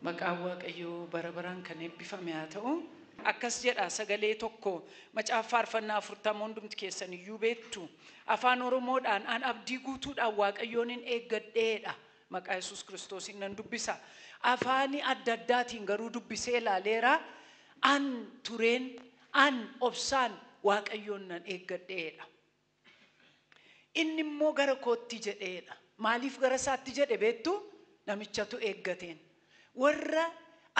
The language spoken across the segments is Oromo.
Maqaan Waaqayyoo bara baraan kan eebbifame haa ta'u. Akkas jedha sagalee tokko macaafa faarfannaa 40 hundumti keessan iyyuu beektu. Afaan Oromoodhaan an abdii guutuudhaan Waaqayyoon hin eeggadheedha. Maqaa Yesuus Kiristoosiin nan dubbisa. Afaanii adda addaatiin garuu dubbisee ilaaleera. An tureen an obsaan Waaqayyoon nan eeggadheedha. Inni immoo gara kootti jedheedha. Maaliif gara isaatti jedhe beektu? Namichatu eeggateen. Warra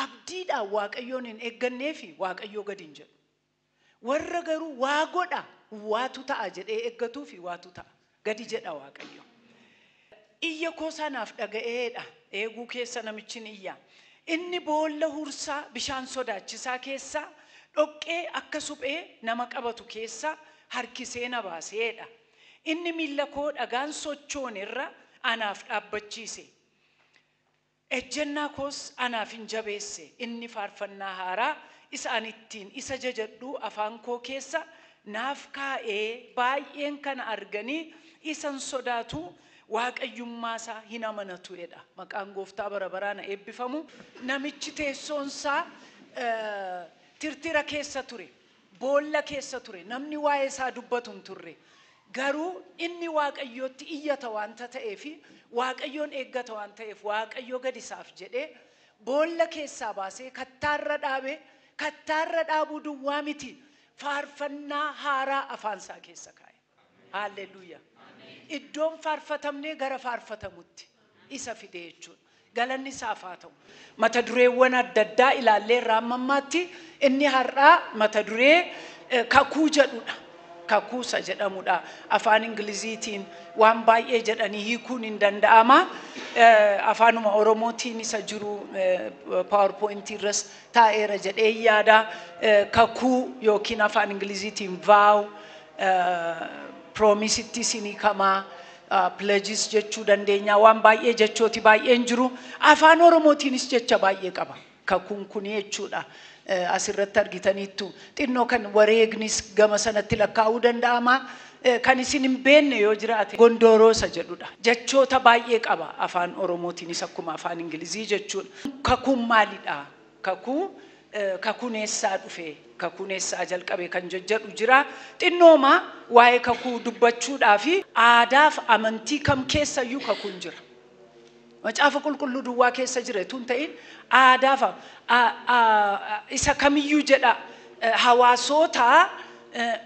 abdiidhaan Waaqayyoon hin eegganneefi Waaqayyoo gadi hin jedhu. Warra garuu waa godha waatu ta'a jedhee eeggatuufi waatu ta'a. Gadi jedha Waaqayyo. Iyya koo sanaaf dhaga'eedha. Eeguu keessa namichi ni iyya. Inni boolla hursaa bishaan sodaachisaa keessa dhoqqee akka suphee nama qabatu keessa harkisee na baaseedha. Inni miilla koo dhagaan sochoon irra anaaf dhaabbachiise. Ejjennaa koos anaaf hin jabeesse. Inni faarfannaa haaraa isa ani ittiin isa jajadhu afaan koo keessa naaf kaa'ee baay'een kana arganii isan sodaatu waaqayyummaa isaa hin amanatu jedha. Maqaan gooftaa bara baraan eebbifamu. Namichi teessoon isaa tirtira keessa ture. Boolla keessa ture. Namni waa'ee isaa dubbatu hin turre. Garuu inni Waaqayyootti iyyata waanta ta'eef, Waaqayyoon eeggata waan ta'eef, Waaqayyo gadi isaaf jedhee boolla keessaa baasee kattaarra dhaabe. Kattaarra dhaabuu duwwaa miti, faarfannaa haaraa afaan isaa keessa kaa'e. Haalleluuyaa. Iddoon faarfatamnee gara faarfatamutti isa fide jechuudha. Galanni isaaf haa ta'u. Mata dureewwan adda addaa ilaallee irraa amma ammaatti inni har'aa mata duree kakuu jedhudha. Kakuusa jedhamudha. Afaan Ingiliziitiin waan baay'ee jedhanii hiikuun hin danda'ama. Afaanuma Oromootiin isa jiru PowerPoint irras taa'eera jedhee yaada. Kakuu yookiin afaan Ingiliziitiin vow, promise isin hiikamaa, pledges jechuu dandeenya. Waan baay'ee jechooti baay'een jiru. Afaan Oromootiinis jecha baay'ee qaba. Kakuun kuni jechuudha. Asirratti argitaniittu xinnoo kan wareegnis gama sanatti lakkaa'uu danda'ama. Kan isin hin beekne yoo jiraate gondooroo isa jedhudha. Jechoota baay'ee qaba afaan Oromootiinis akkuma afaan Ingilizii jechuudha. Kakuun maalidha? Kakuun eessaa dhufe? Kakuun eessaa jalqabe kan jedhu jira. Xinnooma waa'ee kakuu dubbachuudhaa fi aadaaf amantii kam keessayyuu kakuun jira. Macaafa qulqulluu duwwaa keessa jira utuu hin ta'in aadaaf isa kamiyyuu jedha. Hawaasota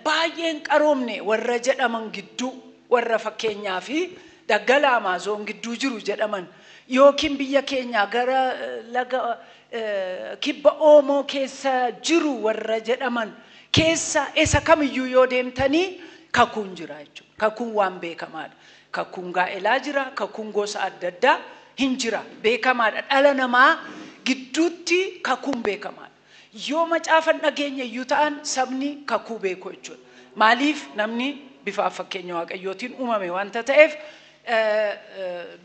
baay'een qaroomne warra jedhaman gidduu, warra fakkeenyaa fi daggala Amaazoon gidduu jiru jedhaman yookiin biyya keenyaa gara laga kibba Oomoo keessa jiru warra jedhaman keessa isa kamiyyuu yoo deemtanii kakuun jira jechuudha. Kakuun waan beekamaadha. Kakuun gaa'elaa jira, kakuun gosa adda addaa hin jira. Beekamaadha. Dhala namaa gidduutti kakuun beekamaadha. Yoo macaafan dhageenya iyyuu ta'an sabni kakuu beeku jechuudha. Maaliif namni bifa fakkeenya Waaqayyootiin uumame waanta ta'eef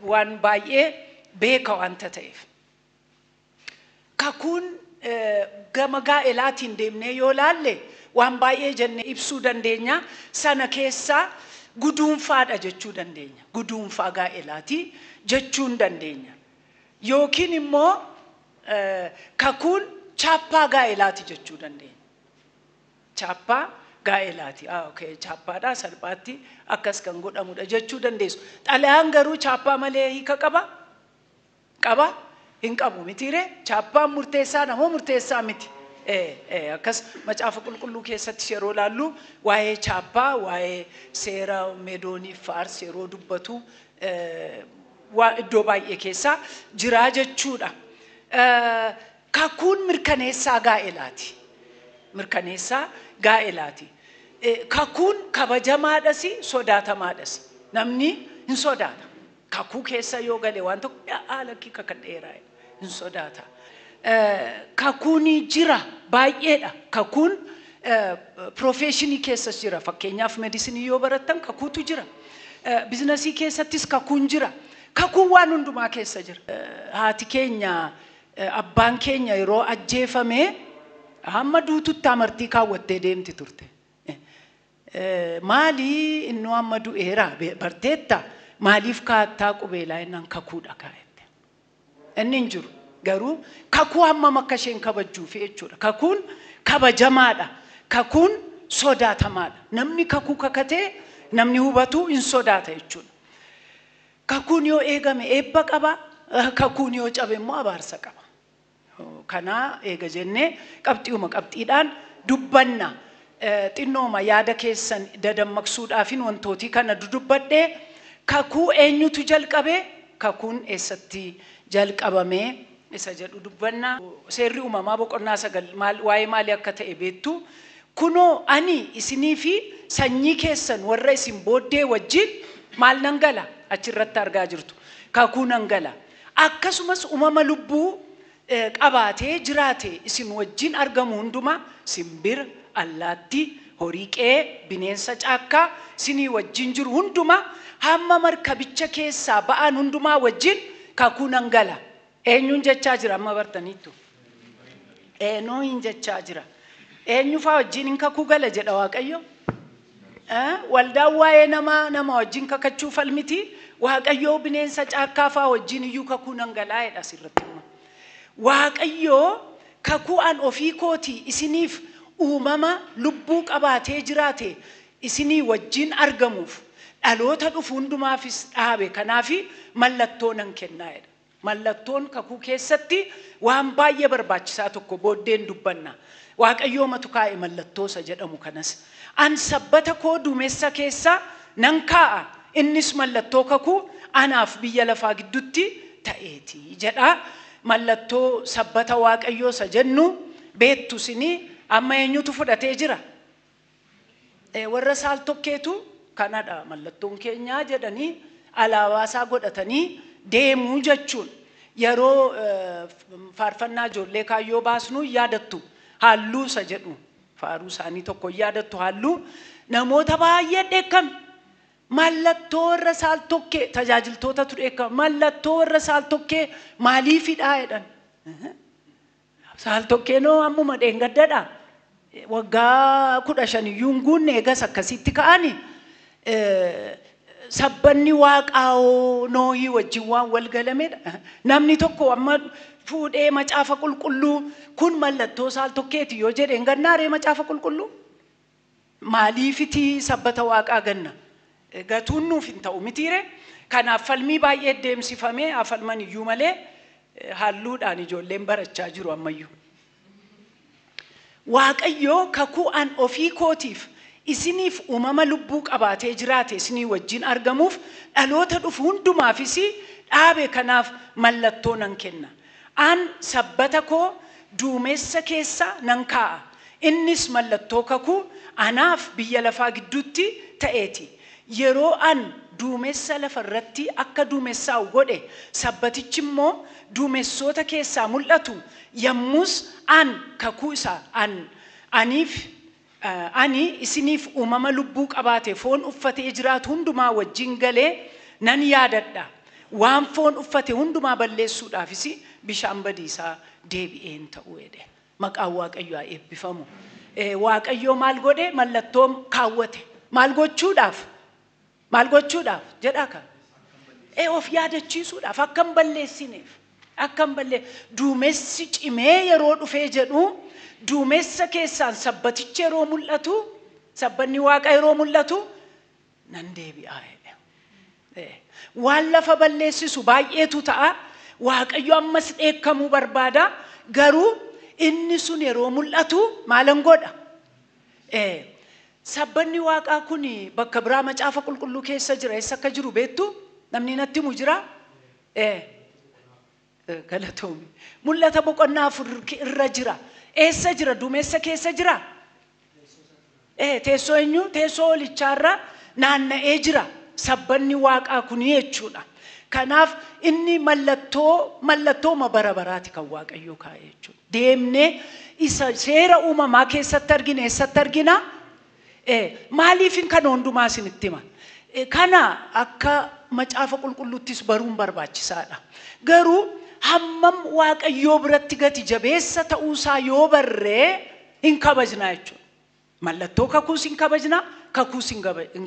waan baay'ee beeka waanta ta'eef. Kakuun gama gaa'elaatiin deemnee yoo laalle waan baay'ee jennee ibsuu dandeenya. Sana keessaa guduunfaadha jechuu dandeenya. Guduunfaa gaa'elaatii jechuu dandeenya. Yookiin immoo kakuun chaappaa gaa'elaati jechuu dandeenya. Chaappaa gaa'elaati. Okay, chaappaadha salphaatti akkas kan godhamudha jechuu dandeessu. Xalayaan garuu chaappaa malee hiika qaba? Qaba? Hin qabu mitiiree? Chaappaan murteessaa moo murteessaa miti? Akkas macaafa qulqulluu keessatti yeroo laallu waa'ee chaappaa, waa'ee seera Meedooniif Faars yeroo dubbatu iddoo baay'ee keessaa jiraa jechuudha. Kakuun mirkaneessaa gaa'elaati. Mirkaneessaa gaa'elaati. Kakuun kabajamaadhas sodaatamaadhas. Namni hin sodaata. Kakuu keessa yoo gale waan tokko lakkii kakadheeraa hin sodaata. Kakuun jira baay'eedha. Kakuun professionii keessas jira. Fakkeenyaaf medicinii yoo barattan kakuutu jira. Businessii keessattis kakuun jira. Kakuun waan hundumaa keessa jira. Haati keenya abbaan keenya yeroo ajjeefame hamma duututti amartii kaawwattee deemti turte. Maali innoo amma du'eera barteetta maaliif kaattaa qubeelaa innaan kakuudha kaa'ette. Inni hin jiru Garuu kakuu hammam akka isheen kabajjuufi jechuudha. Kakuun kabajamaadha. Kakuun sodaatamaadha. Namni kakuu kakatee namni hubatu hin sodaata jechuudha. Kakuun yoo eegame eebba qaba. Kakuun yoo cabe immoo abaarsa qaba. Kanaa eega jennee qabxiuma qabxiidhaan dubbanna. Xinnooma yaada keessan dadammaqsuudhaafin wantootii kana dudubbadhee kakuu eenyutu jalqabe, kakuun eessatti jalqabame isa jedhu dubbanna. Seerri uumamaa boqonnaa 9 waa'ee maalii akka ta'e beektu. Kunoo ani isinii fi sanyii keessan warra isin booddee wajjin maal nan gala achirratti argaa jirtu. Kakuu nan gala. Akkasumas uumama lubbuu qabaatee jiraate isin wajjin argamu hundumaa simbira, allaattii, horii qe'ee, bineensa caakkaa isinii wajjin jiru hundumaa hamma markabicha keessaa ba'an hundumaa wajjin kakuu nan gala. Eenyuun jechaa jira amma bartaniittu? Noohin jechaa jira. Eenyu faa wajjin hin kakuu gala jedha Waaqayyo? Waldaan waa'ee nama wajjin kakachuu falmiti. Waaqayyoo bineensa caakkaa faa wajjin iyyuu kakuu nan galaa jedha asirratti immoo. Waaqayyoo kakuu an ofii kootii isiniif uumama lubbuu qabaatee jiraate isinii wajjin argamuuf dhaloota dhufu hundumaafis dhaabe. Kanaafi mallattoo nan kennaa jedha. Mallattoon kakuu keessatti waan baay'ee barbaachisaa tokko booddeen dubbanna. Waaqayyoo matu kaa'e mallattoo isa jedhamu kanas. An sabbata koo duumessa keessa nan kaa'a. Innis mallattoo kakuu anaaf biyya lafaa gidduutti ta'eeti jedha. Mallattoo sabbata Waaqayyoo isa jennu beektu isinii amma eenyutu fudhatee jira? Warra saal tokkeetu kanadha mallattoon keenyaa jedhanii alaabaa isaa godhatanii deemuu jechuun. Yeroo faarfannaa ijoollee kaayyoo baasnu yaadattu halluu isa jedhu faaruu isaanii tokko yaadattu halluu namoota baay'ee dheekkame. Mallattoo warra saal tokkee tajaajiltootatu dheekkame. Mallattoo warra saal tokkee maaliifidhaa jedhan. Saal tokkeenoo ammuma dheengaddadha. Waggaa 15 iyyuu hin guunne eegas akkasitti ka'ani. Sabbanni waaqaa'oo Noohii wajjin waan wal galamedha. Namni tokko amma fuudhee macaafa qulqulluu kun mallattoo saal tokkeeti yoo jedhe hin gannaaree macaafa qulqulluu? Maaliifiti sabbata waaqaa ganna? Gatuun nuuf hin ta'u mitiire. Kanaaf falmii baay'ee deemsifamee haa falman iyyuu malee halluudhaan ijoolleen barachaa jiru ammayyuu. Waaqayyoo kakuu an ofii kootiif isiniif uumama lubbuu qabaatee jiraate isinii wajjin argamuuf dhaloota dhufu hundumaafis dhaabe. Kanaaf mallattoo nan kenna. An sabbata koo duumessa keessa nan kaa'a. Innis mallattoo kakuu anaaf biyya lafaa gidduutti ta'eeti. Yeroo an duumessa lafarratti akka duumessaa'u godhe sabbatichi immoo duumessoota keessaa mul'atu yommus an kakuu isa ani isiniif uumama lubbuu qabaate foon uffatee jiraatu hundumaa wajjin galee nan yaadadha. Waan foon uffate hundumaa balleessuudhaafis bishaan badiisaa deebi'een ta'uu jedhe. Maqaan Waaqayyoo haa eebbifamu. Waaqayyoo maal godhe? Mallattoo kaawwate. Maal gochuudhaaf? Maal gochuudhaaf jedhaa ka? Of yaadachiisuudhaaf akka hin balleessineef. Akka hin ballee duumessi cimee yeroo dhufee jedhu duumessa keessaan sabbatichi yeroo mul'atu sabbanni waaqa yeroo mul'atu nan deebi'aa jedhe. Waan lafa balleessisu baay'eetu ta'a. Waaqayyo ammas dheekkamuu barbaada. Garuu inni sun yeroo mul'atu maalan godha? Sabbanni waaqaa kun bakka biraa macaafa qulqulluu keessa jira. Eessa akka jiru beektu? Namni natti himu jira? Galatoomi. Mul'ata boqonnaa 4 irra jira. Eessa jira? Duumessa keessa jira? Teessoo eenyu? Teessoo olichaarra naanna'ee jira. Sabbanni waaqaa kun jechuudha. Kanaaf inni mallattooma bara baraati kan Waaqayyoo kaa'e jechuudha. Deemnee isa seera uumamaa keessatti argina. Eessatti argina? Maaliif kana hundumaa isinitti hima? Kana akka macaafa qulqulluuttis baruun barbaachisaadha. Garuu hammam Waaqayyoo biratti gati jabeessa ta'uusaa yoo barree hin kabajnaa jechuudha. Mallattoo kakuus hin kabajnaa, kakuus hin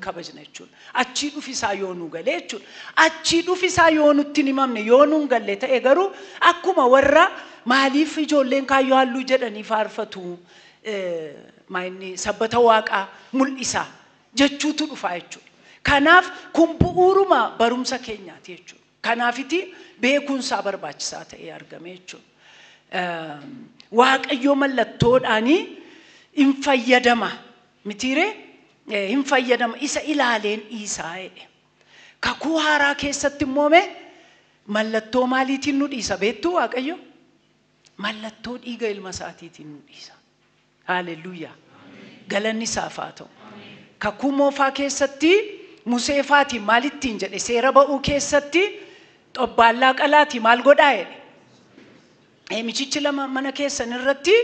kabajna jechuudha. Achii dhufisaa yoo nu galee jechuudha. Achii dhufisaa yoo nutti hin himamne yoo nu hin galle ta'e garuu akkuma warra maaliif ijoolleen kaayyoo halluu jedhanii faarfatu maayinni sabbata waaqaa mul'isa jechuutu dhufa jechuudha. Kanaaf kun bu'uuruma barumsa keenyaati jechuudha. Kanaafiti beekumsaa barbaachisaa ta'ee argame jechuudha. Waaqayyoo mallattoodhaanii hin fayyadama mitiiree hin fayyadama isa ilaaleen dhiisaa jedhe. Kakuu haaraa keessatti immoo mallattoo maaliitiin nu dhiisa beektuu Waaqayyo? Mallattoo dhiiga ilma isaatiitiin nu dhiisa. Haaleluyyaa. Galanni isaaf haa ta'u. Kakuu moofaa keessatti Musee faatiin maalittiin jedhe seera ba'uu keessatti xobbaallaa qalaatii maal godhaa jedhe? Michichi lama mana keessan irratti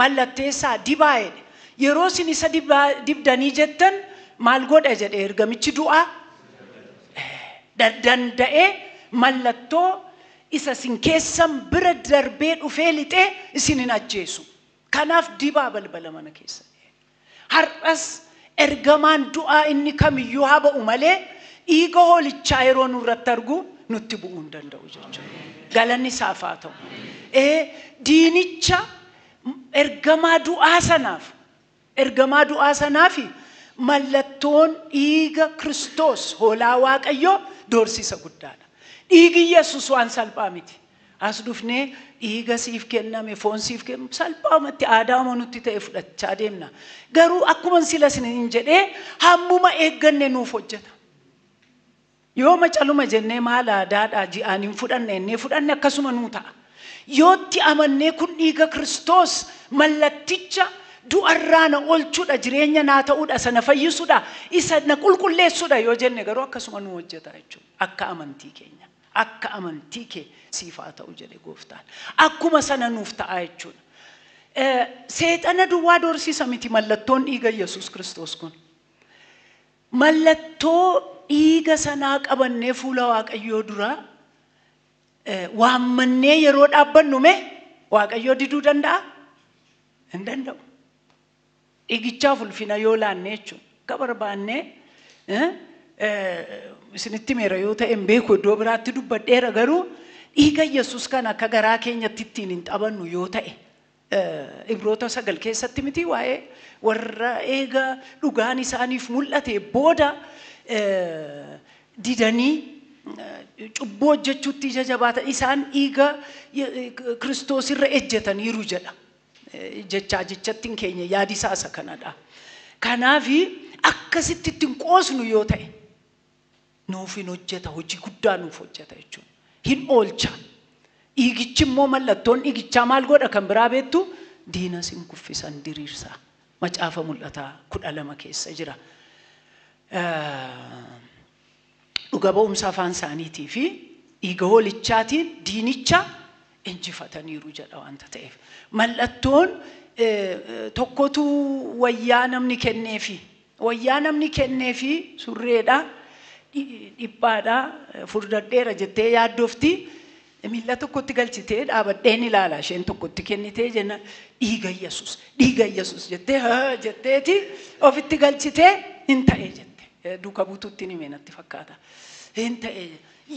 mallatteessaa dibaa jedhe. Yeroo isin isa dibdanii jettan maal godha jedhe ergamichi du'aa danda'ee mallattoo isa isin keessan bira darbee dhufee lixee isin hin ajjeesu. Kanaaf dibaa balbala mana keessan. Har'as ergamaan du'aa inni kamiyyuu haa ba'u malee dhiiga hoolichaa yeroo nurratti argu nutti bu'uu hin danda'u jechuudha. Galanni isaaf haa ta'u. Diinicha ergamaa du'aa sanaaf mallattoon dhiiga Kiristoos hoolaa Waaqayyoo doorsisa guddaadha. Dhiigi Yesuus waan salphaa miti. As dhufnee dhiiga siif kenname foon siif kenname salphaamatti aadaa nutti ta'e fudhachaa deemna. Garuu akkuma sila isiniin jedhee hammuma eegganne nuuf hojjeta. Yoo macaluma jennee maal aadaadhaa ji'aan hin fudhanne innee fudhanne akkasuma nuu ta'a. Yootti amannee kun dhiiga Kiristoos mallatticha du'arraa na oolchuudha jireenya naa ta'uudha sana fayyisuudha isa na qulqulleessuudha yoo jenne garuu akkasuma nuu hojjeta jechuudha. Akka amantii keenya. Akka amantii kee siif haa ta'u jedhe gooftaan. Akkuma sana nuuf ta'a jechuudha. Seexana duwwaa doorsisa miti mallattoon dhiiga Yesuus Kiristoos kun. Mallattoo dhiiga sanaa qabannee fuula Waaqayyoo duraa waammannee yeroo dhaabbannu mee Waaqayyoo diduu danda'a? Hin danda'u. Dhiigichaaf ulfina yoo laanne jechuudha. Akka barbaannee isinitti meera yoo ta'e hin beeku iddoo biraatti dubbadheera garuu dhiiga Yesuus kana akka garaa keenyatti ittiin hin taphannu yoo ta'e Ibroota 9 keessatti miti waa'ee warra eega dhugaan isaaniif mul'ate booda didanii cubbuu hojjechuutti ija jabaatan isaan dhiiga Kiristoos irra ejjetaniiru jedha. Jechaa jechattiin keenya yaadi isaa isa kanadha. Kanaafi akkasitti ittiin qoosnu yoo ta'e nuuf hin hojjeta, hojii guddaa nuuf hojjeta jechuudha. Hin oolcha. Dhiigichi immoo mallattoon dhiigichaa maal godha kan biraa beektu diina sin kuffisan diriirsa. Macaafa mul'ataa 12 keessa jira. Dhuga ba'umsa afaan isaaniitii fi dhiiga hoolichaatiin diinicha injifataniiru jedha wanta ta'eef. Mallattoon tokkotu wayyaa namni kenneefi. Wayyaa namni kenneefi surreedha, dhiphaadha, furdadheera jettee yaaddofti. Miilla tokkotti galchitee dhaabadheen ilaala isheen tokkotti kennitee jenna dhiiga Yesuus jettee jetteeti ofitti galchitee hin ta'e jette. Duuka buutuutti ni natti fakkaata. Hin ta'e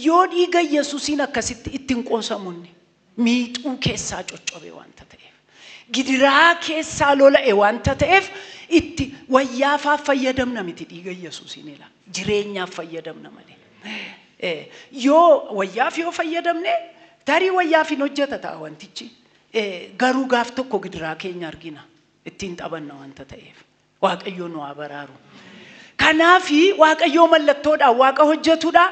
yoo dhiiga Yesuusiin akkasitti ittiin qoosamunni miixuu keessaa coccobe wanta ta'eef gidiraa keessaa lola'e wanta ta'eef itti wayyaafaaf fayyadamna miti dhiiga Yesuusiin ilaala. Jireenyaaf fayyadamna malee. Yoo wayyaaf yoo fayyadamne tarii wayyaaf hin hojjeta ta'a wantichi. Garuu gaaf tokko gidiraa keenya argina ittiin taphanna wanta ta'eef. Waaqayyo nu haa baraaru. Kanaafi Waaqayyoo mallattoodhaan waaqa hojjetudha.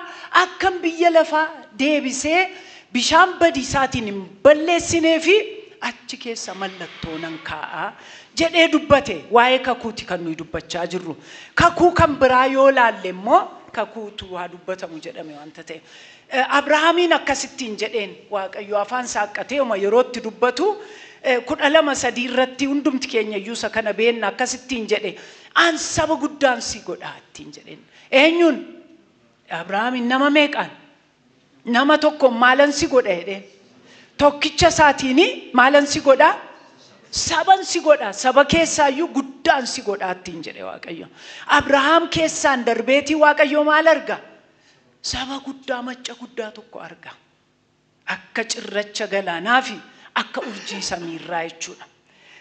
Akkam biyya lafaa deebisee bishaan badiisaatiin hin balleessinee fi achi keessa mallattoo nan kaa'a jedhee dubbate. Waa'ee kakuuti kan nuyi dubbachaa jirru. Kakuu kan biraa yoo laalle immoo kakuutu haa dubbatamu jedhame wanta ta'e. Abrahaamiin akkasittiin jedheen Waaqayyo afaan saaqqatee uma yerootti dubbatu 12:3 irratti hundumti keenya iyyuu isa kana beenna akkasittiin jedhe. An saba guddaan si godha ittiin jedheen. Eenyuun? Abrahaamiin nama meeqaan? Nama tokko maalan si godha jedheen. Tokkicha isaatiin maalan si godha? Saban si godha, saba keessaayyuu guddaan si godha ittiin jedhe Waaqayyo. Abrahaam keessaan darbeetii Waaqayyo maal arga? Saba guddaa, macca guddaa tokko arga. Akka cirracha galaanaa fi akka urjii samiirraa jechuudha.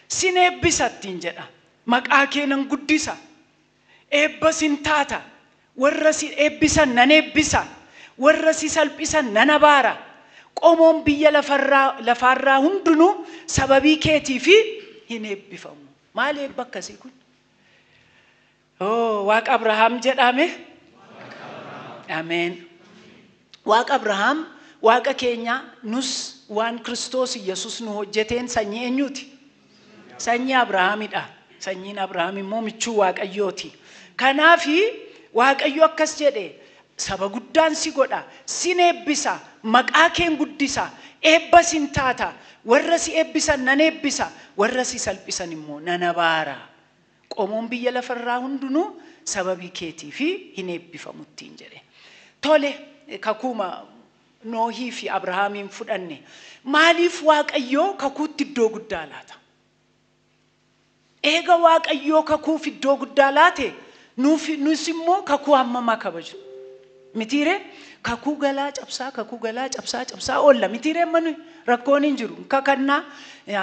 Sin eebbisa ittiin jedha. Maqaa kee nan guddisa. Eebba sin taata. Warra si eebbisan nan eebbisa. Warra si salphisan nan abaara. Qomoon biyya lafaarraa hundinuu sababii keetii fi hin eebbifamu. Maal eebba akkasii kun? Waaqa Abrahaam jedhame? Ameen. Waaqa Abrahaam, Waaqa keenya, nus waan Kiristoos Yesus nu hojjeteen sanyii eenyuuti? Sanyii Abrahaamidha. Sanyiin Abrahaam immoo michuu Waaqayyooti. Kanaafi Waaqayyo akkas jedhe, saba guddaan si godha, sin eebbisa, maqaa keen guddisa, eebba sin taata, warra si eebbisan nan eebbisa, warra si salphisan immoo nan abaara. Qomoon biyya lafarraa hundinuu sababii keetii fi hin eebbifamu ittiin jedhe. Tole, kakuuma Noohii fi Abrahaamiin fudhanne. Maaliif Waaqayyoo kakuutti iddoo guddaa laata? Eega Waaqayyoo kakuuf iddoo guddaa laate, nus immoo kakuu hammamaa kabaju? Mitiiree kakuu galaa cabsaa, kakuu galaa cabsaa cabsaa oolla. Mitiiree manu rakkoon hin jiru. Kakannaa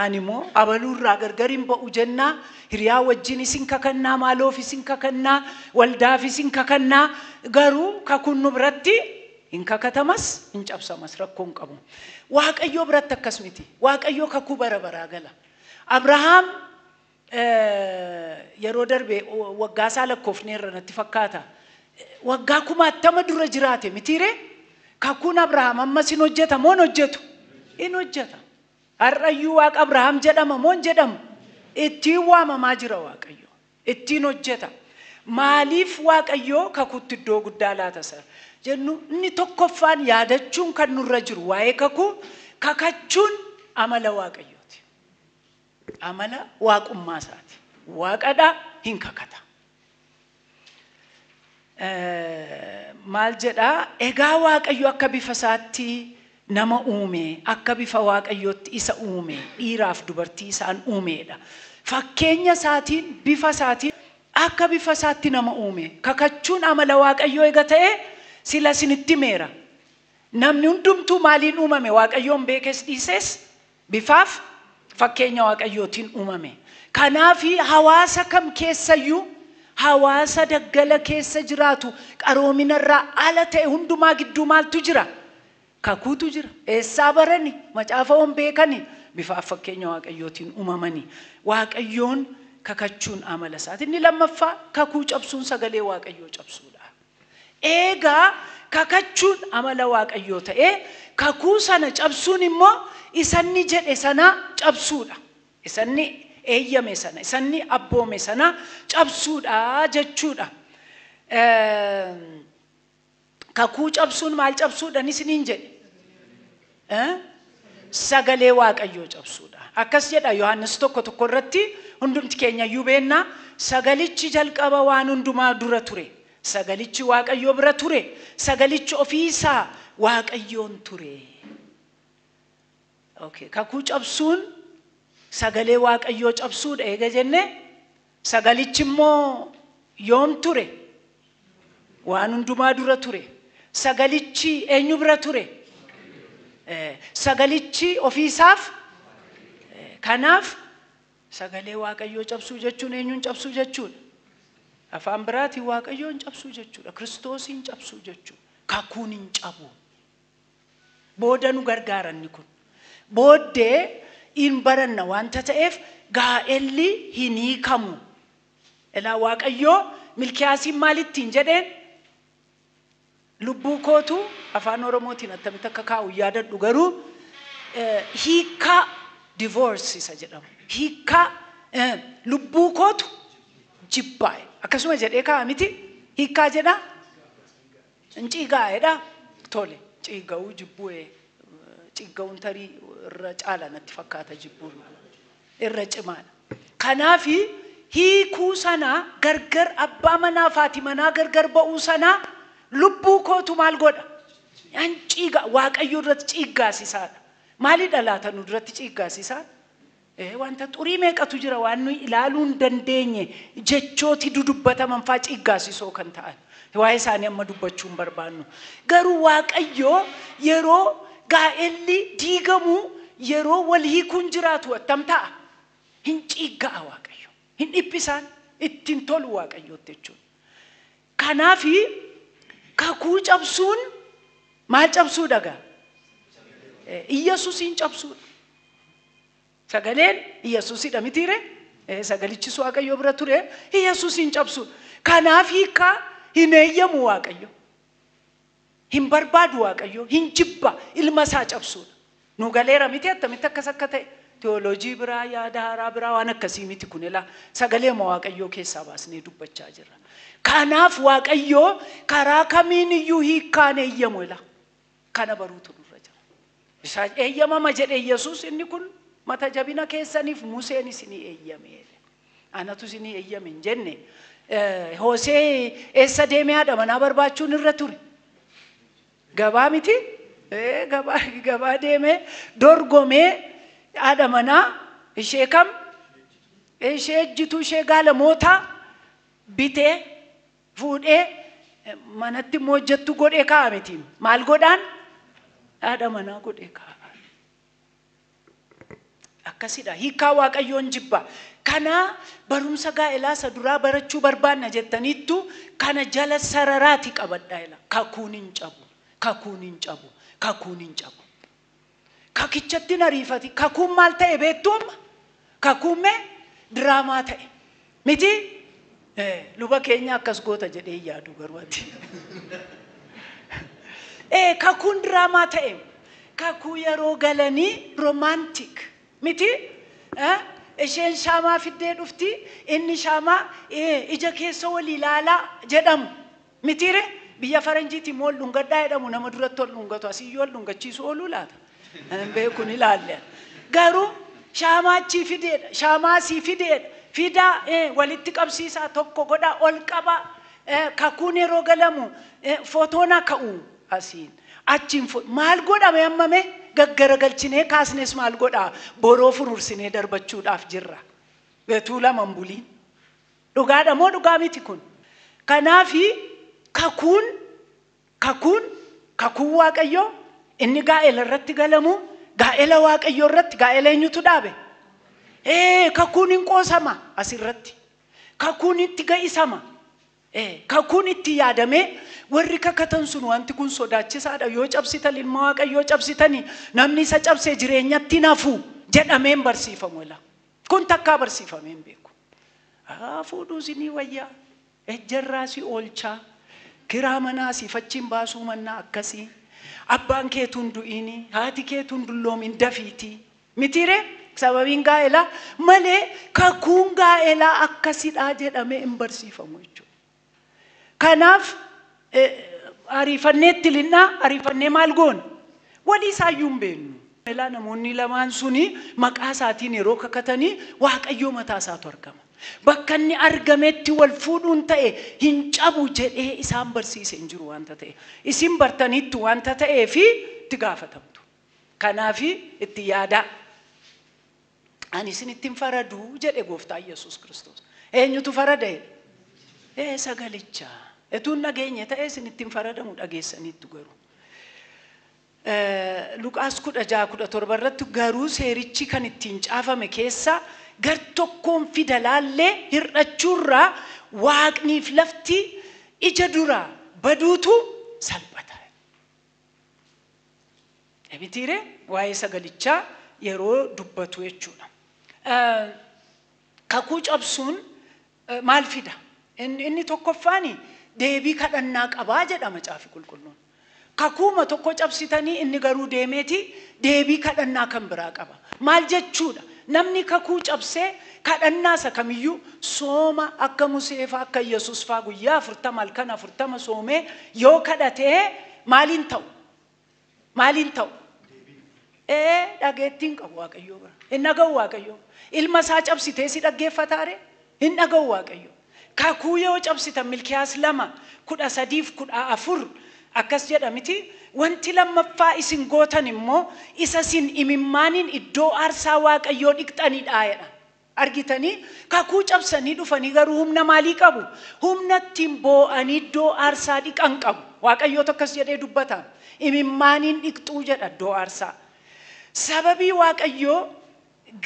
ani immoo abaluurraa gargar hin ba'u jennaa, hiriyaa wajjin isin kakannaa, maaloof isin kakannaa, waldaaf isin kakannaa, garuu kakuun nu biratti hin kakatamas hin cabsamas, rakkoon qabu. Waaqayyoo biratti akkas miti. Waaqayyoo kakuu bara baraa gala. Abrahaam yeroo darbe waggaa isaa lakkoofneerra natti fakkaata. Waggaa 80,000 dura jiraate mitiiree? Kakuun Abrahaam ammas hin hojjeta moo hin hojjetu? Hin hojjeta. Har'ayyuu Waaqa Abrahaam jedhama moo hin jedhamu? Ittiin waamamaa jira Waaqayyo. Ittiin hojjeta. Maaliif Waaqayyoo kakuutti iddoo guddaa laata isa jennu, inni tokkoffaan yaadachuun kan nurra jiru waa'ee kakuu, kakachuun amala Waaqayyooti. Amala waaqummaa isaati. Waaqadha, hin kakata. Maal jedhaa? Egaa Waaqayyo akka bifa isaatti nama uume, akka bifa Waaqayyootti isa uume, dhiiraaf dubartii isaan uumeedha. Fakkeenya isaatiin, bifa isaatiin, akka bifa isaatti nama uume. Kakachuun amala Waaqayyoo eega ta'e, sila isinitti meera. Namni hundumtuu maaliin uumame? Waaqayyoon beekes dhiises bifaaf fakkeenya Waaqayyootiin uumame. Kanaafi hawaasa kam keessayyuu, hawaasa daggala keessa jiraatu, qaroominarraa ala ta'e hundumaa gidduu maaltu jira? Kakuutu jira. Eessaa barani? Macaafa oon beekani? Bifaaf fakkeenya Waaqayyootiin uumamani. Waaqayyoon kakachuun amala isaati. Inni lammaffaa, kakuu cabsuun sagalee Waaqayyoo cabsuudha. Eegaa kakachuun amala Waaqayyoo ta'ee, kakuu sana cabsuun immoo isanni jedhe sana cabsuudha. Isanni eeyyame sana, isanni abboome sana cabsuudha jechuudha. Kakuu cabsuun maal cabsuudha isiniin jedhe? Sagalee Waaqayyoo cabsuudha. Akkas jedha Yohaannis 1:1 irratti, hundumti keenya iyyuu beennaa, sagalichi jalqaba waan hundumaa dura ture. Sagalichi Waaqayyoo bira ture. Sagalichi ofiisaa Waaqayyoon ture. Okay. Kakuu cabsuun sagalee Waaqayyoo cabsuudha eega jenne, sagalichi immoo yoom ture? Waan hundumaa dura ture. Sagalichi eenyu bira ture? Sagalichi ofiisaaf. Kanaaf sagalee Waaqayyoo cabsuu jechuun eenyuun cabsuu jechuudha? Afaan biraatiin Waaqayyoon cabsuu jechuudha. Kiristoosiin cabsuu jechuudha. Kakuun hin cabu. Booda nu gargaaranni kun. Booddee hin baranna wanta ta'eef, gaa'elli hin hiikamu. Elaa, Waaqayyoo Milkiyaasiin maalittiin jedheen? Lubbuu kootu, afaan Oromootiin attamitti akka kaa'u yaadadhu, garuu hiikkaa divorce isa jedhamu. Hiikkaa lubbuu kootu jibbaa'e. Akkasuma jedhee kaa'a miti? Hiikkaa jedha? Hin ciigaa'edha? Tole, ciiga'uu, jibbuu, ciiga'uun tarii irra caala natti fakkaata, jibbuun irra cimaadha. Kanaafi hiikuu sana, gargar abbaa manaa fi haati manaa gargar ba'uu sana lubbuu kootu maal godha? Yan ciiga, Waaqayyo irratti ciiggaasisaadha. Maalidha laata nu duratti ciiggaasisaan? Wanta xurii meeqatu jira waan nuyi ilaaluu hin dandeenye jechooti dudubbataman faa ciiggaasisoo kan ta'an. Waa'ee isaanii amma dubbachuu hin barbaannu. Garuu Waaqayyo yeroo gaa'elli diigamu yeroo wal hiikuun jiraatu attam ta'a? Hin ciigga'a Waaqayyo. Hin dhiphisaan ittiin tolu Waaqayyootti jechuudha. Kanaafi kakuu cabsuun maal cabsuu dhagaa? Iyyasuusiin cabsuudha. Sagaleen Iyyasuusidha mitiire? Sagalichis Waaqayyo bira ture Iyyasuusiin cabsuudha. Kanaaf hiikaa hin eeyyamu Waaqayyo. Hin barbaadu Waaqayyo, hin jibba ilma isaa cabsuudha. Nu galeera miti attamitti akkas akka ta'e? Teoloojii biraa, yaada haaraa biraa waan akkasii miti kun ilaa sagaleema Waaqayyoo keessaa baasnee dubbachaa jirra. Kanaaf Waaqayyoo karaa kamiin iyyuu hiikkaan eeyyamu ilaa. Kana baruutu nurra jira. Isa eeyyamama jedhe Yesuus inni kun mata jabina keessaniif Museen isinii eeyyame. Anatu isinii eeyyame hin jenne. Hosee eessa deemee haadha manaa barbaachuun irra ture? Gabaa miti? Gabaa deemee dorgomee haadha manaa ishee kam? Ishee ejjituu ishee gaalamootaa bitee fuudhee manatti immoo hojjettu godhee kaa'a miti. Maal godhaan? Haadha manaa godhee kaa'a. Akkasidha. Hiikaa Waaqayyoon jibba. Kana barumsa gaa'elaa isa duraa barachuu barbaanna jettaniittu kana jala sararaati qabadhaa ila. Kakuun hin cabu. Kakuun hin cabu. Kakuun hin cabu. Kakichatti nariifati. Kakuun maal ta'e beektu amma? Kakuun mee diraamaa ta'e. Miti? Luba keenya akkas goota jedhee yaadu garuu ati. Kakuun diraamaa ta'e. Kakuu yeroo galanii romantic. Miti? Isheen shaamaa fiddee dhufti, inni shaamaa ija keessa wal ilaalaa jedhamu. Mitiire? Biyya faranjiitti immoo ol dhungadhaa jedhamu nama duratti ol dhungatu asiyyuu ol dhungachiisu ooluu laata? Beekuun ilaalle. Garuu shaamaa achii fideedha, shaamaa asii fideedha. Fidaa walitti qabsiisaa tokko godhaa ol qabaa. Kakuun yeroo galamu footoon ka'u asiin. Achiin maal godhame ammame? Gaggaragalchinee kaasnes maal godhaa? Boroo furursinee darbachuudhaaf jirra. Beetuu lama hin buliin. Dhugaadha moo dhugaa miti kun? Kanaafi kakuun kakuun kakuun Waaqayyoo inni gaa'ela irratti galamu gaa'ela Waaqayyoo irratti gaa'ela eenyutu dhaabe? Kakuun hin qoosama asirratti. Kakuun itti ga'isama. Kakuun itti yaadamee warri kakatan sun wanti kun sodaachisaadha yoo cabsitan ilma Waaqayyoo cabsitanii namni isa cabsee jireenyatti nafu jedhameen barsiifamu ila. Kun takkaa barsiifamee hin beeku. Fuudhuu isinii wayyaa, ejjarraa si oolchaa, kiraa manaa siif achiin baasuu mannaa akkasii, abbaan keetuun du'iinii, haati keetuun dulloomin dafiitii. Mitiire? Sababiin gaa'elaa malee kakuun gaa'elaa akkasidhaa jedhamee hin barsiifamu jechuudha. Kanaaf ariifanneetti linnaa ariifannee maal goona? Walii isaayyuu hin beeknu. Elaa namoonni lamaan suni maqaa isaatiin yeroo kakatanii Waaqayyoo mataa isaatu argama. Bakka inni argametti wal fuudhuun ta'e hin cabu jedhee isaan barsiise hin jiru wanta ta'e. Isin bartaniittu wanta ta'eefi itti gaafatamtu. Kanaafi itti yaadaa. Ani isinitti hin faradu jedhe gooftaa Yesuus Kiristoos. Eenyutu farada jedhe? Sagalicha. Etuun dhageenye ta'e isinitti hin faradamu dhageessaniittu garuu. Luqaas 16-17 irratti garuu seerichi kan ittiin caafame keessa gar tokkoon fidalaallee hir'achuurraa waaqniif lafti ija duraa baduutu salphata. Mitiire waa'ee sagalichaa yeroo dubbatu jechuudha. Kakuu cabsuun maal fida? Inni tokkoffaani deebii kadhannaa qabaa jedha macaafi qulqulluun. Kakuuma tokko cabsitanii inni garuu deemeeti deebii kadhannaa kan biraa qaba. Maal jechuudha? Namni kakuu cabsee kadhannaa isa kamiyyuu sooma akka Musee faa akka Yesuus faa guyyaa 40 halkan 40 soomee yoo kadhatee maaliin ta'u? Maaliin ta'u? Dhageettiin qabu Waaqayyoo bira. Hin dhaga'u Waaqayyoo. Ilma isaa cabsitee si dhaggeeffataare? Hin dhaga'u Waaqayyoo. Kakuu yoo cabsitan Milkiyaas 2:13-14 Akkas jedha miti, wanti lammaffaa isin gootan immoo isa isin imimmaaniin iddoo aarsaa Waaqayyoo dhiqxanidha jedha. Argitanii kakuu cabsanii dhufanii garuu humna maalii qabu? Humna ittiin boo'anii iddoo aarsaa dhiqan qabu. Waaqayyootu akkas jedhee dubbata. Imimmaaniin dhiqxuu jedha iddoo aarsaa. Sababii Waaqayyoo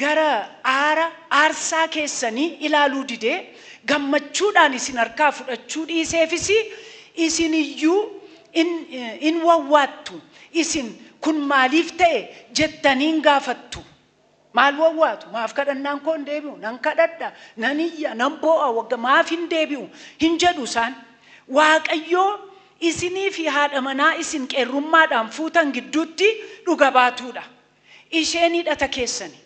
gara aara aarsaa keessanii ilaaluu didee gammachuudhaan isin harkaa fudhachuu dhiiseefis isin iyyuu in wawwaattu. Isin kun maaliif ta'e jettanii hin gaafattu. Maal wawwaatu? Maaf kadhannaan koo hin deebi'u? Nan kadhadha, nan iyya, nan boo'a, wagga maaf hin deebi'u? Hin jedhu isaan. Waaqayyoo isinii fi haadha manaa isin qeerrummaadhaan fuutan gidduutti dhuga baatuudha. Isheen hidhata keessani.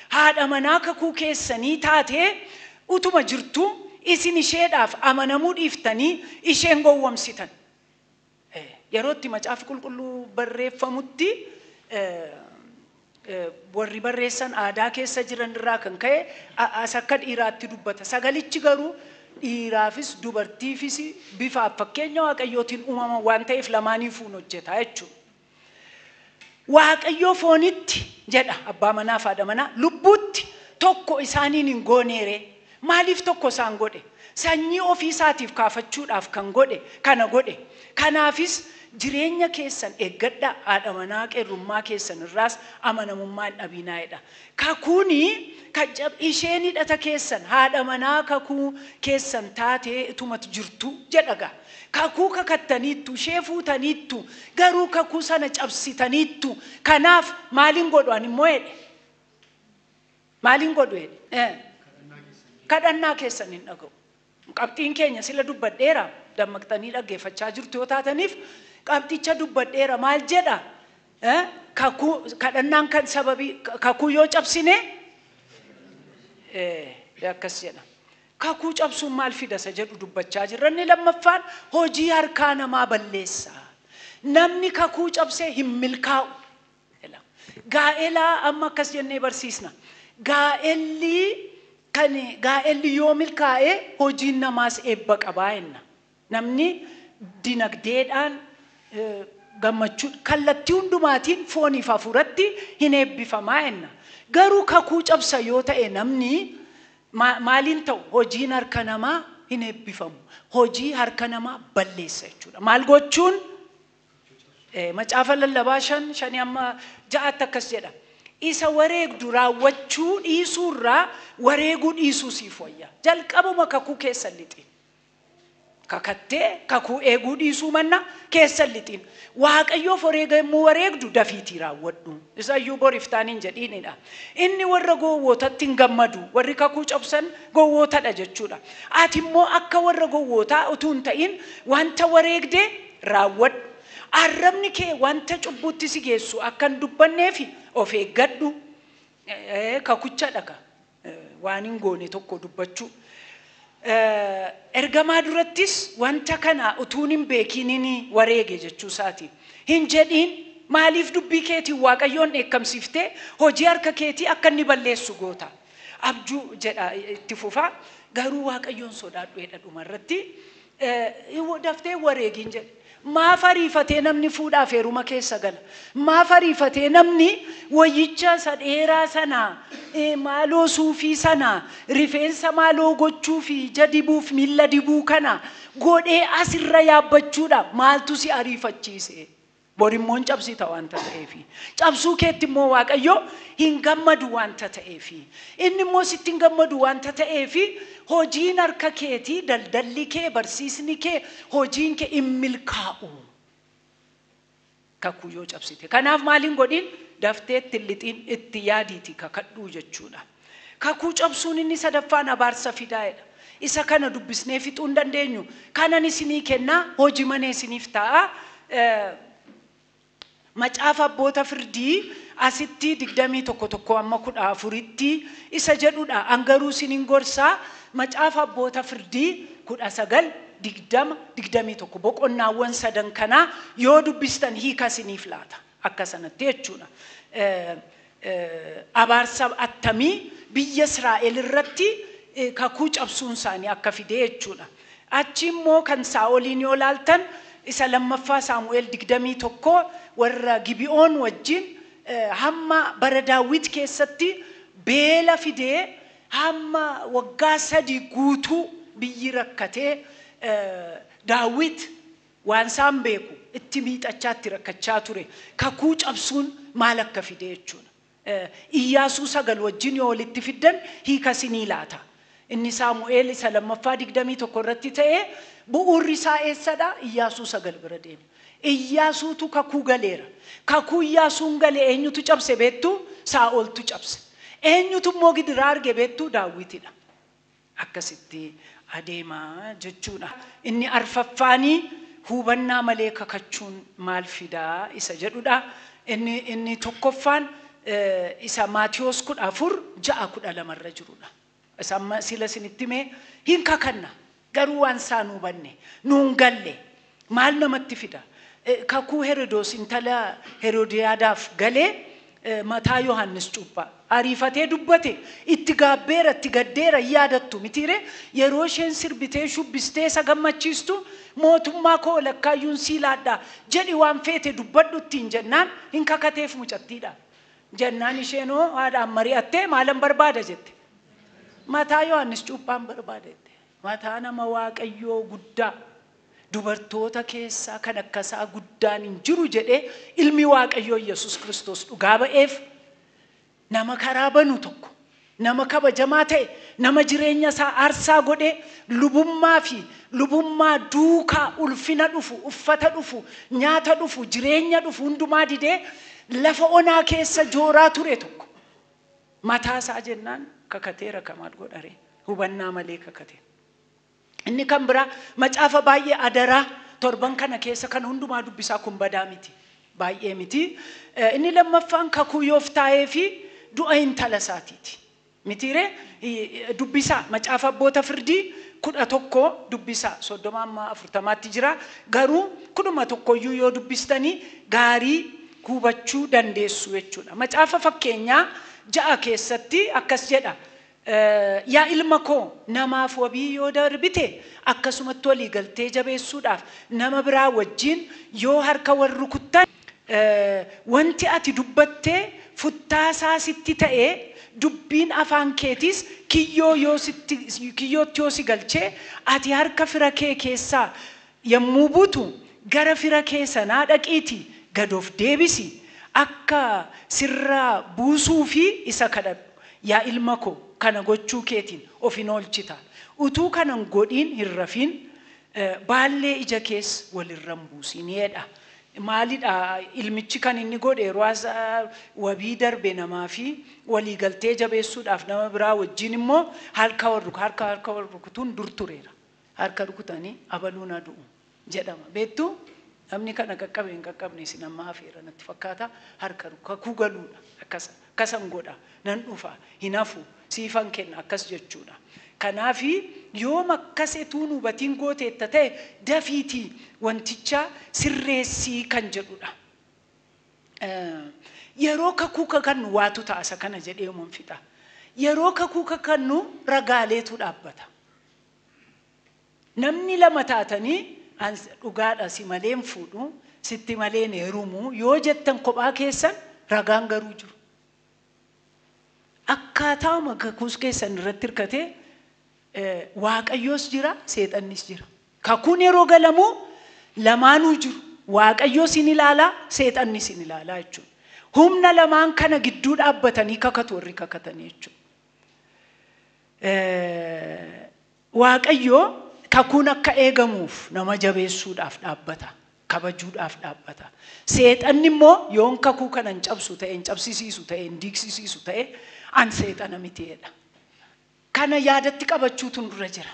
Haadha manaa kakuu keessanii taatee utuma jirtu isin isheedhaaf amanamuu dhiiftanii isheen gowwomsitan. Yeroo itti macaafi qulqulluu barreeffamutti warri barreessan aadaa keessa jiran irraa kan ka'e as akka dhiiraatti dubbata. Sagalichi garuu dhiiraafis dubartiifis bifaaf fakkeenya Waaqayyootiin uumama waan ta'eef lamaaniifuu hojjeta jechuudha. Waaqayyoo foonitti jedha abbaa manaa fi haadha manaa lubbuutti tokko isaaniin hin gooneere. Maaliif tokko isaan godhe? Sanyii ofii isaatiif kaafachuudhaaf kan godhe kana godhe. Kanaafis jireenya keessan eeggadhaa, haadha manaa qeerrummaa keessan irraas amanamummaa hin dhabinaa jedha. Kakuuni isheen hidhata keessan haadha manaa kakuu keessan taatee itumatu jirtu jedha gaa. Kakuu kakattaniittu, ishee fuutaniittu, garuu kakuu sana cabsitaniittu. Kanaaf maaliin godhu ani immoo jedhe? Maaliin godhu jedhe? Kadhannaa keessan hin dhaga'u. Qabxiin keenya sila dubbadheera, dammaqxanii dhaggeeffachaa jirtu yoo taataniif qabxicha dubbadheera. Maal jedha? Kakuu kadhannaan kan sababii kakuu yoo cabsine akkas jedha. Kakuu cabsuun maal fida isa jedhu dubbachaa jirra. Inni lammaffaan hojii harkaa namaa balleessa. Namni kakuu cabsee hin milkaa'u. Gaa'elaa amma akkas jennee barsiisna. Gaa'elli kan gaa'elli yoo milkaa'e hojiin namaas eebba qabaa jenna. Namni dinagdeedhaan gammachuu kallattii hundumaatiin fooniif hafuuratti hin eebbifamaa jenna. Garuu kakuu cabsa yoo ta'e namni maaliin ta'u? Hojiin harka namaa hin eebbifamu. Hojii harka namaa balleessa jechuudha. Maal gochuun? Macaafa lallabaa 5 amma 6 akkas jedha. Isa wareegdu raawwachuu dhiisuurraa wareeguu dhiisuu siif wayya. Jalqabuma kakuu keessa lixin. Kakattee kakuu eeguu dhiisuu manna keessa lixin. Waaqayyoof wareega yommuu wareegdu dafiitii raawwadhu. Isayyuu boriftaan hin jedhiinidha. Inni warra gowwootatti hin gammadu. Warri kakuu cabsan gowwootadha jechuudha. Ati immoo akka warra gowwootaa utuu hin ta'in wanta wareegdee raawwadhu. Arrabni kee wanta cubbuutti si geessu akka hin dubbanneefi of eeggadhu. Kakucha dhaga. Waan hin goone tokko dubbachuu. Ergamaa durattis wanta kana utuun hin beekiniin wareege jechuu isaati. Hin jedhiin maaliif dubbii keetiin Waaqayyoon dheekkamsiiftee hojii harka keetii akka inni balleessu goota. Abjuu jedha itti fufaa. Garuu Waaqayyoon sodaadhu jedha dhumarratti. Daftee wareegiin jedhe. Maaf ariifatee namni fuudhaaf heeruma keessa gala? Maaf ariifatee namni wayyicha isa dheeraa sana, maaloo suufii sana, rifeensa maaloo gochuu fi ija dibuuf miilla dibuu kana godhee asirra yaabbachuudha maaltu si ariifachiise? Borimmoo hin cabsita wanta ta'eefi. Cabsuu keetti immoo Waaqayyo hin gammadu wanta ta'eefi. Inni immoo sitti hin gammadu wanta ta'eefi hojiin harka keetii, daldalli kee, barsiisni kee, hojiin kee hin milkaa'u. Kakuu yoo cabsite. Kanaaf maaliin godhin? Daftee itti lixiin itti yaadiiti kakadhuu jechuudha. Kakuu cabsuun inni sadaffaan abaarsa fidaa'edha. Isa kana dubbisnee fixuu hin dandeenyu. Kanan isinii kennaa, hojii manee isiniif ta'a. Macaafa abboota firdii asitti 21 amma 14tti isa jedhudha. Angaruu isiniin gorsaa macaafa abboota firdii 19 20 21 boqonnaawwan sadan kanaa yoo dubbistan hiika isiniif laata. Akka sanatti jechuudha. Abaarsa attamii biyya Israa'el irratti kakuu cabsuun isaanii akka fide jechuudha. Achi immoo kan Saa'oliin yoo laaltan Isa lammaffaa Saamu'eel 21 warra Gibi'oon wajjin hamma bara Daawit keessatti beela fidee hamma waggaa 3 guutuu biyyi rakkatee Daawit waan isaan beeku itti miixachaa itti rakkachaa ture. Kakuu cabsuun maal akka fide jechuudha. Iyyaasuu 9 wajjin yoo walitti fiddan hiika isinii laata. Inni Saamu'eel isa lammaffaa 21 irratti ta'ee bu'uurri isaa eessadha? Iyyaasuu 9 bira deema. Iyyaasuutu kakuu galeera. Kakuu Iyyaasuun gale eenyutu cabse beektu? Saa'oltu cabse. Eenyutu immoo gidiraa arge beektu? Daawitidha. Akkasitti adeemaa jechuudha. Inni arfaffaanii hubannaa malee kakachuun maal fidaa isa jedhudha. Inni tokkoffaan isa Maatiyoos 14 6 12 irra jirudha. Isa amma sila isinitti himee hin kakanna garuu waan isaa nu hubanne nuun galle maal namatti fida? Kakuu Herodoos intala Herodiyaadaaf galee mataa Yohaannis cuuphaa ariifatee dubbate itti gaabbeera itti gaddeera yaadattu mitiire yeroo isheen sirbitee shubbistee isa gammachiistu mootummaa koo lakkaayyuun sii laadhaa jedhi waan feete dubbadhu ittiin jennaan hin kakateef mucattiidha. Jennaan isheenoo haadhaan mari'attee maalan barbaada jette. Mataa Yohaannis cuuphaan barbaada jette. Mataa nama Waaqayyoo guddaa dubartoota keessaa kan akkasaa guddaan hin jiru jedhee ilmi Waaqayyoo Yesuus Kiristoos dhugaa ba'eef nama karaa banu tokko nama kabajamaa ta'e nama jireenya isaa aarsaa godhee lubummaa fi lubummaa duukaa ulfina dhufu uffata dhufu nyaata dhufu jireenya dhufu hundumaa didee lafa onaa keessa jooraa ture tokko mataa isaa jennaan kakateera kamaal godhare hubannaa malee kakate. Inni kan biraa macaafa baay'ee adaraa torban kana keessa kan hundumaa dubbisaa kun badaa miti baay'ee miti. Inni lammaffaan kakuu Yooftaa'ee fi du'a intala isaatiiti. Mitiire dubbisaa macaafa abboota firdii 11 dubbisaa 30 amma 40tti jira garuu 11 yoo dubbistanii gaarii hubachuu dandeessu jechuudha. Macaafa fakkeenyaa 6 keessatti akkas jedha. Yaa ilma koo namaaf wabii yoo darbite akkasumatti walii galtee jabeessuudhaaf nama biraa wajjin yoo harka wal rukuttan wanti ati dubbattee futtaasaa sitti ta'ee dubbiin afaan keetiis kiyyootti yoo si galchee ati harka fira kee keessaa yommuu buutu gara fira kee sanaa dhaqiitii gad of deebisi akka sirraa buusuu fi isa kadhadhu. Yaa ilma koo kana gochuu keetiin of hin oolchita. Utuu kanan godhiin hin rafiin baallee ija kees walirra hin buusin jedha. Maalidha ilmichi kan inni godhe yeroo wabii darbe namaa fi waliigaltee jabeessuudhaaf nama biraa wajjin immoo harka wal rukutuun dur tureera. Harka rukutanii abaluun adu'u jedhama. Beektuu namni kana qaqqabe hin qaqqabne isin amma hafeera natti fakkaata harka kakuu galuudha. Akkasan godha nan dhufa hin hafu siifan kenna akkas jechuudha. Kanaafi yoom akkas etuun hubatiin gooteetta ta'e dafiitii wanticha sirreessii kan jedhudha. Yeroo kakuu kakannu waatu ta'a isa kana jedhee uuman fixa. Yeroo kakuu kakannu ragaaleetu dhaabbata. Namni lama taatanii dhugaadha si malee hin fuudhu sitti malee hin heerumu yoo jettan kophaa keessan ragaan garuu jiru. Akkaataama kakuus keessan irratti hirkatee Waaqayyoos jira seexannis jira. Kakuun yeroo galamu lamaanuu jiru. Waaqayyoos hin ilaalaa seexannis hin ilaalaa jechuudha. Humna lamaan kana gidduu dhaabbatanii kakatu warri kakatanii jechuudha. Waaqayyoo kakuun akka eegamuuf nama jabeessuudhaaf dhaabbata. Kabajuudhaaf dhaabbata. Seexanni immoo yoon kakuu kana hin cabsu ta'e hin cabsisiisu ta'e hin diigsisiisu ta'e an seexana miti jedha. Kana yaadatti qabachuutu dura jira.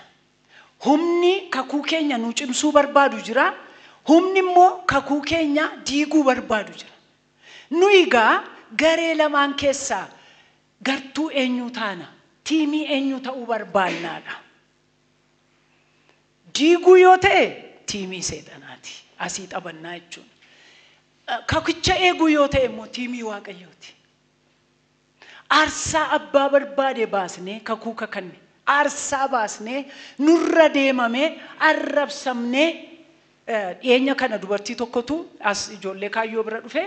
Humni kakuu keenya nu cimsuu barbaadu jira. Humni immoo kakuu keenya diiguu barbaadu jira. Nu egaa garee lamaan keessaa gartuu eenyu taana? Tiimii eenyu ta'uu barbaannaadha. Diiguu yoo ta'e tiimii seexanaati. Asii taphannaa jechuudha. Kakicha eeguu yoo ta'e immoo tiimii Waaqayyooti. Aarsaa abbaa barbaade baasnee kakuu kakanne aarsaa baasnee nurra deemamee arrabsamnee Dhiyeenya kana dubartii tokkotu as ijoollee kaayyoo bira dhufe,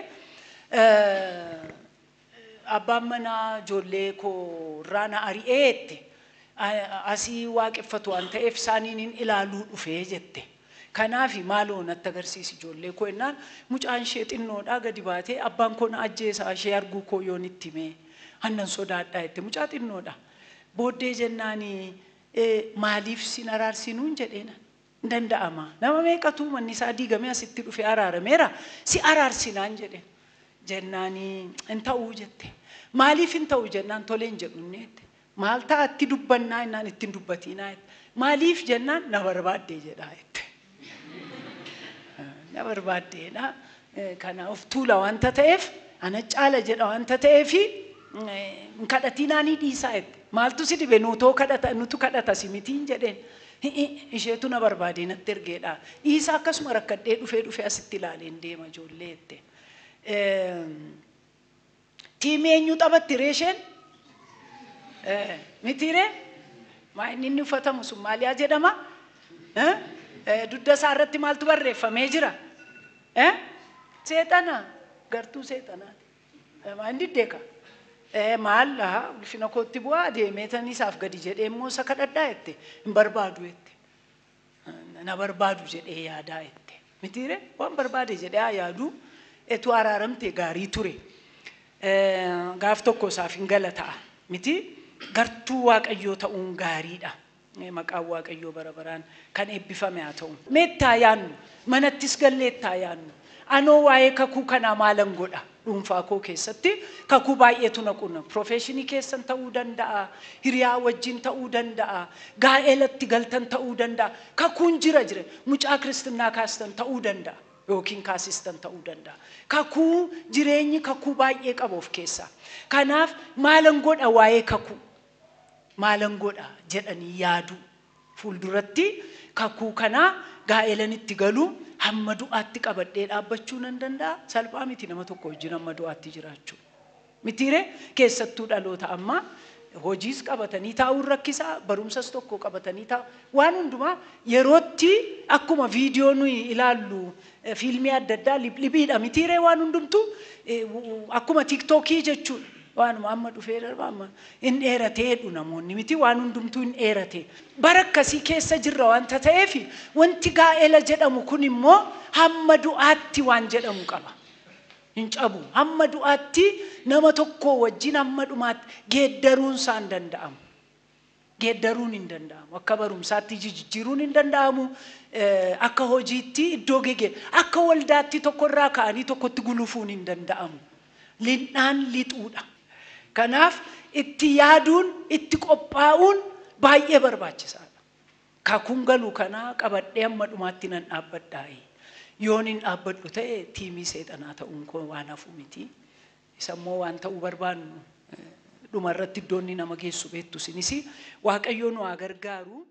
abbaan manaa ijoollee koo irraa na ari'ee jette. Asii waaqeffatu waan ta'eef isaaniin hin ilaaluu dhufee jette. Kanaaf maaloo natti agarsiisi ijoollee koo jennaan, mucaan ishee xinnoodhaa gadi baatee, "Abbaan koo na ajjeesaa ishee arguu koo yoon itti himee, hannan sodaadhaa," jette. Mucaa xinnoodha. Booddee jennaani, "Maaliif sin araarsinuun?" jedheen. Hin danda'ama. Nama meeqatu manni isaa diigamee asitti dhufee araarameera. "Si araarsinaan," jedheen. Jennaani, "Hin ta'uu," jette. "Maaliif hin ta'u?" jennaan, "Tolee hin jedhu," jette. "Maal ta'atti dubbannaa?" jennaan, "Ittiin dubbatiinaa," jette. "Maaliif?" jennaan, "Na barbaaddee jedhaa," jette. Na barbaaddeedha. Kana of tuula wanta ta'eef, ana caala jedha wanta ta'eefi, "Hin kadhatinaanii dhiisaa," jette. "Maaltu si dhibe? Nutoo kadhata, nutu kadhata si mitiin?" jedheen. "Isheetu na barbaadee natti ergeedha. Dhiisaa, akkasuma rakkadhee dhufee dhufee asitti ilaaleen deema ijoollee," jette. Tiimii eenyu taphatti ree isheen? Mitiiree? Maa inni inni uffatamu sun maaliyaa jedhama? Dugda isaa irratti maaltu barreeffamee jira? Seexana. Gartuu seexanaati. Maa inni diddeeka? Maal ulfina kootti bu'aa deemee tan isaaf gadi jedhee immoo isa kadhadhaa jette. "Hin barbaadu," jette. "Na barbaadu jedhee yaadaa," jette. Mitiiree? Waan barbaade jedhee haa yaadu, etu araaramte gaarii ture. Gaaf tokko isaaf hin gala ta'a. Miti, gartuu Waaqayyoo ta'uun gaariidha. Maqaan Waaqayyoo bara baraan kan eebbifame haa ta'u. Meettaa yaannu, manattis galleettaa yaannu. Anoo waa'ee kakuu kanaa maalan godha? Dhuunfaa koo keessatti kakuu baay'eetu na qunna. Professionii keessan ta'uu danda'a, hiriyaa wajjin ta'uu danda'a, gaa'elatti galtan ta'uu danda'a. Kakuun jira jira. Mucaa kiristinnaa kaastan ta'uu danda'a. Yookiin kaasistan ta'uu danda'a. Kakuu jireenyi kakuu baay'ee qaba of keessaa. Kanaaf maalan godha waa'ee kakuu? Maalan godha jedhanii yaadu. Fuulduratti kakuu kanaa gaa'elan itti galuu hamma du'aatti qabadhee dhaabbachuu nan danda'a. Salphaa miti nama tokko wajjin hamma du'aatti jiraachuu. Mitiiree? Keessattuu dhaloota ammaa hojiis qabatanii taa'uun rakkisaa, barumsas tokko qabatanii taa'u. Waan hundumaa yerootti akkuma viidiyoo nuyi ilaallu, fiilmii adda addaa libiidha mitiiree? Waan hundumtuu akkuma TikTokii jechuudha. Waanuma amma dhufee darba, amma hin dheeratee namoonni miti, waan hundumtuu hin dheerate. Bara akkasii keessa jirra wanta ta'eef, wanti gaa'ela jedhamu kun immoo hamma du'aatti waan jedhamu qaba. Hin cabu. Hamma du'aatti nama tokko wajjin hamma dhumaatti geeddaruun isaa hin danda'amu. Geeddaruun hin danda'amu. Akka barumsaatti jijjiiruun hin danda'amu. Akka hojiitti iddoo gegee, akka waldaatti tokkorraa ka'anii tokkotti gulufuun hin danda'amu. Lindhaan lixuudha. Kanaaf itti yaaduun, itti qophaa'uun baay'ee barbaachisaadha. Kakuun galu kanaa qabadhee hamma dhumaatti nan dhaabbadhaayi. Yoon hin dhaabbadhu ta'e, tiimii seexanaa ta'uun koo waan hafu miti. Isa immoo waan ta'uu barbaannu dhumarratti iddoonni nama geessu beektu isinis. Waaqayyo nu haa gargaaru.